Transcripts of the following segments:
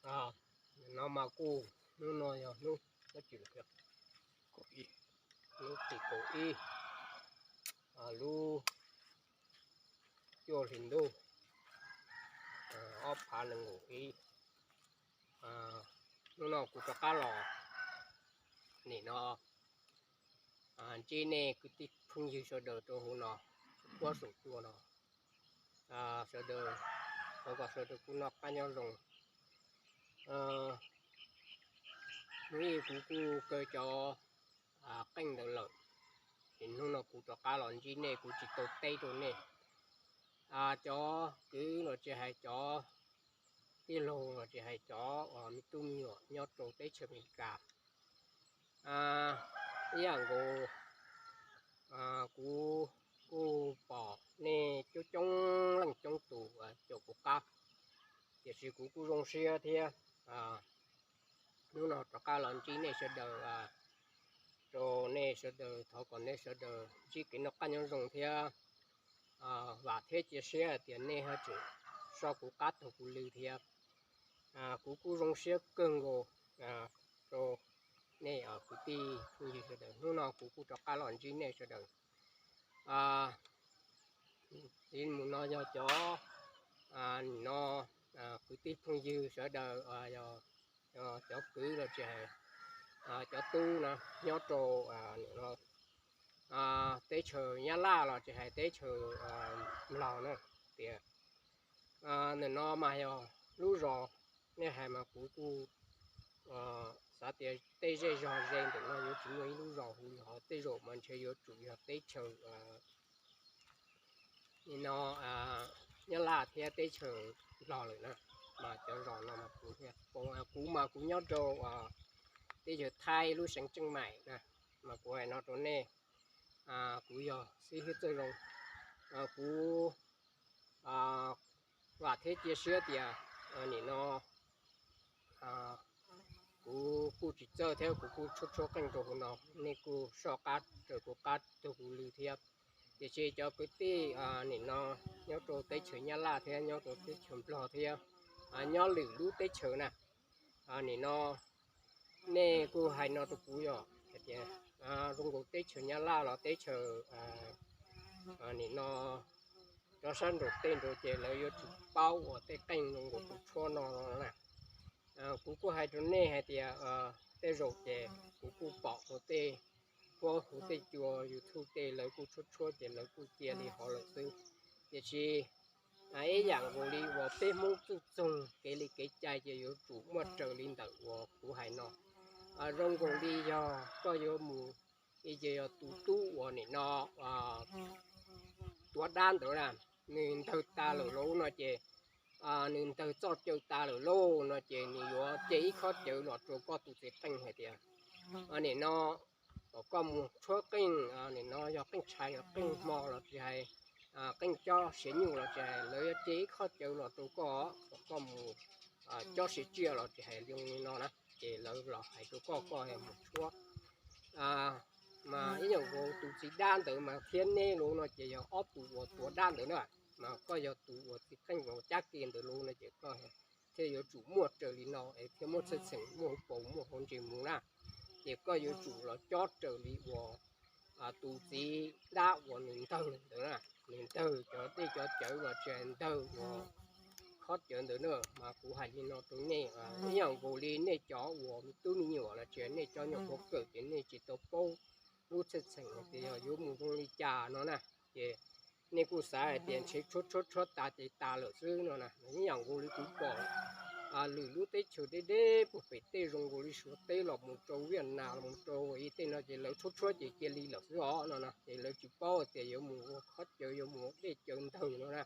No mas kuj, hnub no yog hnub, hnub tim kaum ib, lub cuaj hli ntuj, ob phav nees nkaum ib. Hnub no kuv rov qab los nim no ntsib nej kwv tij phooj ywg sawv daws rau hauv no, huab saum cua no. Sawv daws, thov kom sawv daws kuj noj qab nyob zoo. Hnub ib kuv kuj kaw cov qeej ntawd lawm, ces hnub no kuv rov qab los ntsib nej, kuv tsis tau teb rau nej. Cov kwv los tsis hais, cov tij laug los tsis hais, cov me tub me nyuam nyob rau teb chaws Amelikas, ib yam nkaus kuv kuj pom nej coob coob leej coob tus caum kuv qab, tiam sis kuv kuj zoo siab thiab. Hnub no rov qab los ntsib nej sawv daws, rau nej sawv daws, thov kom nej sawv daws ntsib kev noj qab nyob zoo thiab. Vam thiab cia siab hais tias nej ho tseem soj kuv qab taug kuv lw thiab. Kuv kuj zoo siab kawg nkaus rau nej kwv tij phooj ywg sawv daws. Hnub no kuv kuj rov qab los ntsib nej sawv daws. Li mus no yog cov, nim no kwv tij phooj ywg sawv daws, cov kwv los tsis hais, cov tub no nyob rau teb chaws Nyab Laj los tsis hais teb chaws Nplog na, tias ntawm no mas yog lub zos, nej hais mas kuv kuj xav tias tej zej zog ze ntawm no yuav tsis muaj ib lub zos hu li hov, tej zaum mas ntshe yuav tsum yog teb chaws no Nyab Laj thiab teb chaws Nplog lawm na. Mas cov zos no kuv, kuv mas kuv nyob rau teb chaws Thaib lub xeev Tseej Maim na, mas kuv hais no rau nej, kuv yog xib hwb Txawj Zoo, kuv vam thiab cia siab tias nim no kuv kuj tsis txawj thiab kuv kuj tshuab tshuab qeej rau hauv no, nej kuj soj qab raws kuv qab taug kuv lw thiab. Tiam sis cov kwv tij nim no nyob rau teb chaws Nyab Laj thiab nyob rau teb chaws Nplog thiab nyob lwm lub teb chaws na, nim no nej kuj hais no rau kuv yog hais tias zoo nkaus teb chaws Nyab Laj los teb chaws nim no cov sab nraum tej nraud ces lawv yuav tsum paub uas tej qeej zoo nkaus kuv tshuab no na. Kuv kuj hais rau nej hais tias tej zaum ces kuv kuj pom hauv tej, huab hauv tej cua YouTube tej lawv kuj tshuab tshuab ces lawv kuj cia li hov lawm xwb. Tiam sis ib yam nkaus li uas peb Hmoob txuj txoog kev li kev cai ces yuav tsum muaj raws li ntawm uas kuv hais no. Zoo nkaus li yog koj yuav mus, ces yog tus tub uas nim no tuav dab ntawd na, nws ntawg tas lawm lauj no ces, nws ntawg txoj cawv tas lawm lauj no ces nws yuav ce ib khob cawv los rau koj tus txiv qeej hais tias nim no kom koj mus tshuab qeej, nim no yog qeej tshav yog qeej hmo los tsis hais, qeej cob siav nyuj los tsis hais, lawv yuav ce ib khob cawv los rau koj kom koj mus cob siav tsiaj los tsis hais li no na, ces lawv los hais rau koj, koj mus tshuab. Mas ib yam nkaus tus txiv dab ntawd mas thiab neb lauj no ces yog ob tug uas tuav dab ntawd na, mas koj yog tus uas txiv qeej uas cab ke ntawd lauj no ces koj thiaj yuav tsum muaj raws li no es thiaj muaj txheej txheem muaj hauv paus muaj hauv ntses mus na. Ces koj yuav tsum los cob raws li uas tus txiv dab uas nws ntawg ntawd na, nws ntawg cov dej cov cawv los tsis hais ntawg uas khob cawv ntawd na. Mas kuv hais li no rau nej, ib yam nkaus li nej cov uas me tub me nyuam los tsis hais nej cov nyuam qhuav kawm ces nej tsis tau paub lub txheej txheem hais tias yog yuav mus zoo li cas no na, ces nej kuj xav hais tias ntshe tshuab tshuab tshuab tas ces tas lawm xwb no na. Ib yam nkaus li kuv pom lwm lub teb chaws deb deb puag pem tej zoo nkaus li Suav teb los mus rau Viaj Nam los mus rau ib tej no ces lawv tshuab tshuab ces cia li lawm xwb os no na. Ces lawv tsis paub tias yuav mus ua khob cawv yuav mus ua dej cawv ntawg no na.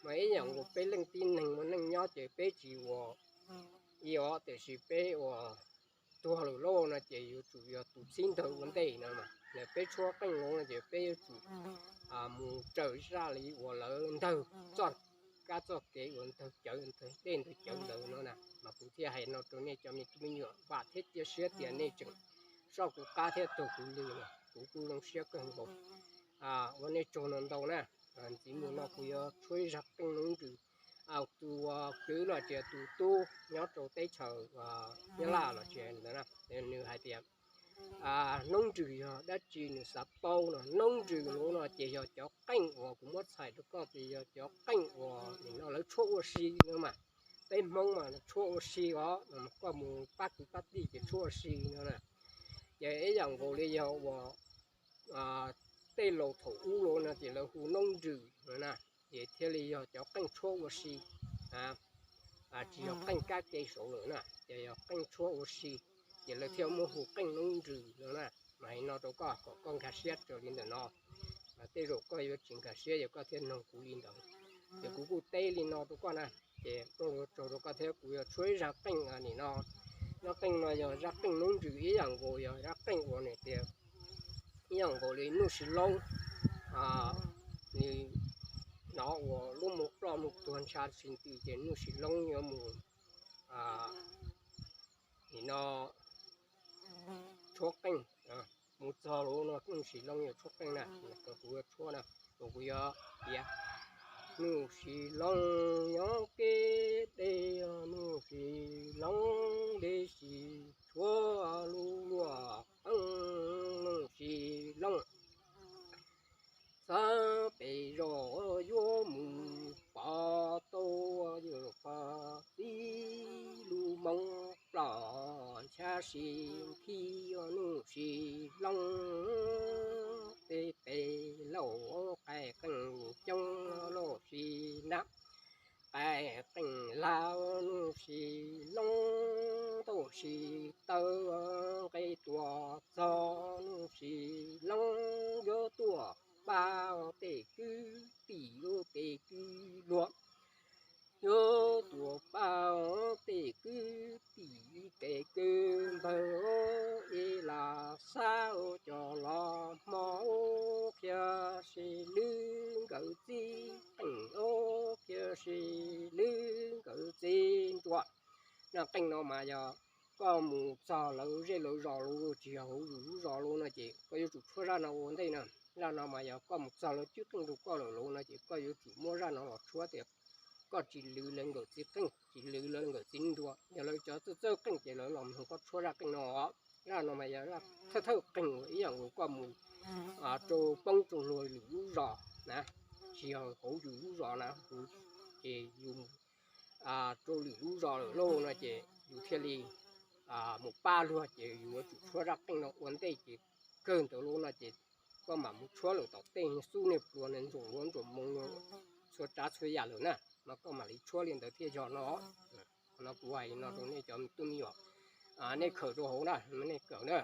Mas ib yam nkaus peb leej tib neeg muaj neej nyob ces peb tsis ua, ib os, tiam sis peb ua tuag lawm lauj no ces yuav tsum yog tus txib ntawg ua ntej no. Peb tshuab qeej lauj no ces peb yuav tsum mus raws zaj li uas lawv ntawg txoj kab txoj kev uas ntawg cawv ntawg dej ntawg cawv ntawd no na. Mas kuv thiaj hais no rau nej cov me tub me nyuam, vam thiab cia siab tias nej tseem soj kuv qab thiab taug kuv lw na, kuv kuj zoo siab kawg nkaus. Ua nej tsaug ntau ntau na. Ntxiv mus no kuv yuav tshuab ib zaj qeej noob ntsws tus kwv los tsis yog tus tub nyob rau teb chaws Nyab Laj los tsis ntawd na, nws hais tias noob nrws yog dab tsi nws xav paub no. Noob nrws no ces yog cov qeej uas kuv muab txhais rau koj ces yog cov qeej uas nim no lawv tshuab ua si no mas. Peb Hmoob mas tshuab ua si os, koj mus pab kwv pab tij ces tshuab ua si no na. Ces ib yam nkaus li yog uas tej laus thaum ub los no ces lawv hu noob nrws no na, ces thiaj li yog cov qeej tshuab ua si, tsis yog qeej kab ke saud lawm na, ces yog qeej tshuab ua si, ces lawv thiaj muab hu qeej noob nrws no na. Mas hais no rau koj kom koj nkag siab raws li ntawm no. Tej zaum koj yuav tsis nkag siab ces koj thiaj nug kuv li ntawd. Ces kuv kuj teb li no rau koj na, ces ua tsaug rau koj thiab. Kuv yuav tshuab ib zaj qeej nim no. Zaj qeej no yog zaj qeej noob nrws ib yam nkaus, yog zaj qeej uas nws tias ib yam nkaus li Nuj Sis Loob, nws hnov uas lub moo ploj moo tuag ntsha tsis nti ces Nuj Sis Loob yuav mus nim no tshuab qeej. Mus txog lawm no Nuj Sis Loob yuav tshuab qeej na, kuv yuav tshuab na, kuv yuav piav. Nuj Sis Loob nyob kev deb, Nuj Sis Loob deb tsis tshuab lub luaj qeej. Nuj Sis Loob xav pes zos yuav mus pom tau, yuav pom tib lub moo ploj ntsha si nthi. Nuj Sis Loob pes pes lauj, qaij qeej coob lauj, Nuj Sis na, qaij qeej laj. Nuj Sis Loob tau tsis tau nqe tuaj txog, Nuj Sis Loob yuav tuaj pab tej kwv tij, tej kwv luag, yuav tuaj pab tej kwv tij tej kwv npawg. Ib lam xav coj los hmo, qhia sib lwb nkawm txiv qeej, qhia sib lwb nkawm txiv nruas. Zaj qeej no mas yog koj mus txog lawv zej lawv zos lawm, tsis yog hauv yus lub zos lawm no ces koj yuav tsum tshuab zaj no ua ntej na. Zaj no mas yog koj mus txog lawv cwj qeej rau koj lawm lawm no ces koj yuav tsum muab zaj no los tshuab tias koj tsis lwb lawv nkawm txiv qeej, tsis lwb lawv nkawm txiv nruas. Yog lawv cov txawj txawj qeej ces lawv los mloog koj tshuab zaj qeej no. Zaj no mas yog zaj thawj thawj qeej uas ib yam nkaus koj mus rau poob rau luag lwm lub zos na, tsis yog hauv yus lub zos na, ces yus rau lwm lub zos lawm lauj no ces yus thiaj li mus pab luag ces yus yuav tsum tshuab zaj qeej no ua ntej ces kawg ntawd lauj no ces koj mam mus tshuab lawm tom tej niag xub niag plua, niag ntsaum luav ntsaum moos, txhua tsav txhua yam lawm na, mas koj mam li tshuab li ntawd thiaj yog no. Qhov no kuv hais no rau nej cov me tub me nyuam, nej khawm rau hauv na, nej khawm na.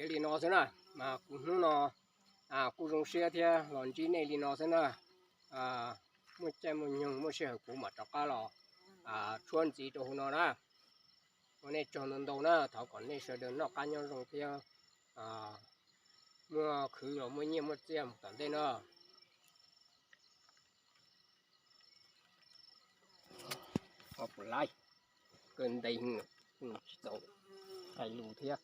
Li no xwb na, mas kuv hnub no kuj zoo siab thiab los ntsib nej li no xwb na. Muaj caij muaj nyoog muaj sij hawm kuv mam rov qab los tshuab ntxiv rau hauv no na. Ua nej tsaug ntau ntau na, thov kom nej sawv daws noj qab nyob zoo thiab muaj khwv los muaj nyiaj muaj txiaj mus tom ntej na. Kawg ntev, tsis txaus hais lus thiab.